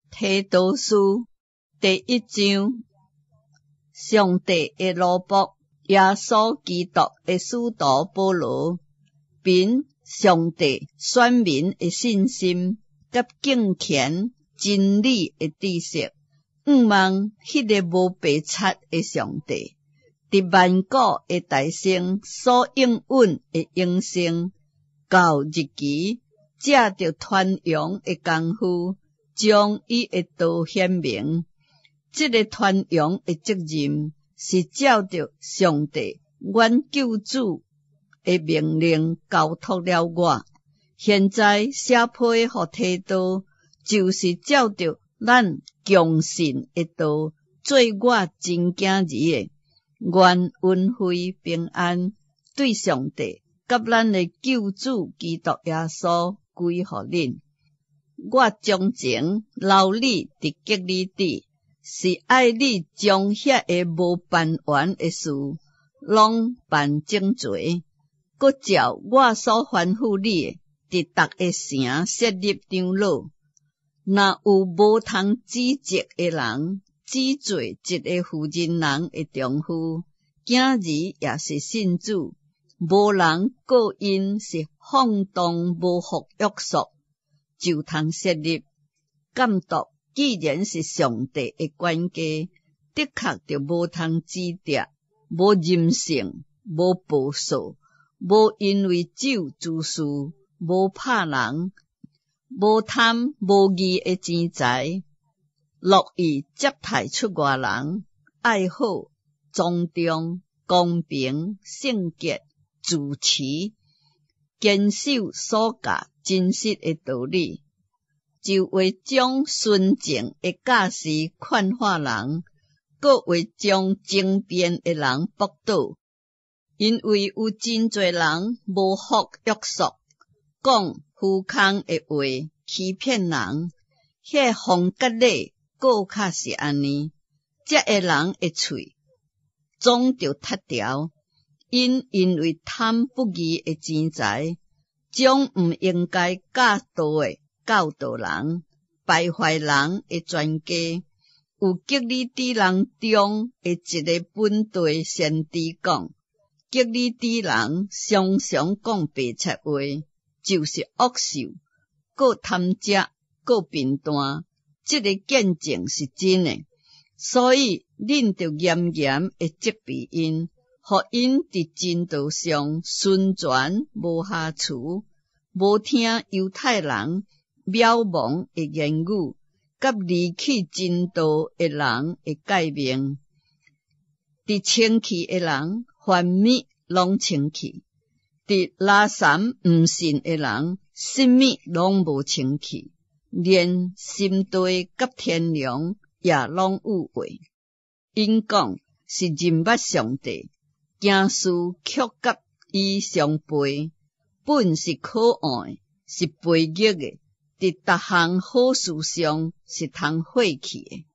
提多書第一章，上帝的奴僕耶穌基督的使徒保羅，憑上帝選民的信心佮敬虔真理的知識，向望彼个無白賊的上帝，佇萬古的大生所應允的永生，到日期，藉著傳揚的功夫，將伊的道顯明。這个傳揚的責任是照著上帝阮救主的命令交託了我。現在寫批予提多，就是照著咱共信的道，做我親囝兒的。願恩惠平安對上帝佮咱的救主基督耶穌歸予恁。我將情留你佇革哩底，是愛你將遐个無辦完的事攏辦整齊，閣照我所吩咐你的，佇逐个城設立長老。若有無通指責的人，只做一个婦人人的丈夫，囝兒也是信主，無人告𪜶是放蕩無服約束，就通設立監督。既然是上帝的管家，的確著無通指摘，無任性，無暴躁，無因為酒滋事，無拍人，無貪無義的錢財，樂意接待出外人，愛好莊重、公平、聖潔、自持，堅守所教真實的道理。就會將純正的教示勸化人，閣會將爭辯的人駁倒。因為有真濟人無服約束，講虛空的話，欺騙人。彼方格禮閣較是按呢，這个人的喙總著窒牢，𪜶因為貪不義的錢財，將毋應該教導的教導人，敗壞人的全家。有革哩底人中的一个本地先知講，革哩底人常常講白賊話，就是惡獸，閣貪食，閣貧惰。這个見證是真的，所以恁著嚴嚴的責備𪜶，予𪜶佇真道上純全無瑕疵，無聽猶太人渺茫的言語，佮離棄真道的人的誡命。佇清氣的人，凡物攏清氣；佇垃圾毋信的人，啥物攏無清氣，連心地佮天良也攏有話。𪜶講是認捌上帝，行事卻佮伊相悖，本是可惡的，是悖逆的。佇逐項好事上是通廢去的。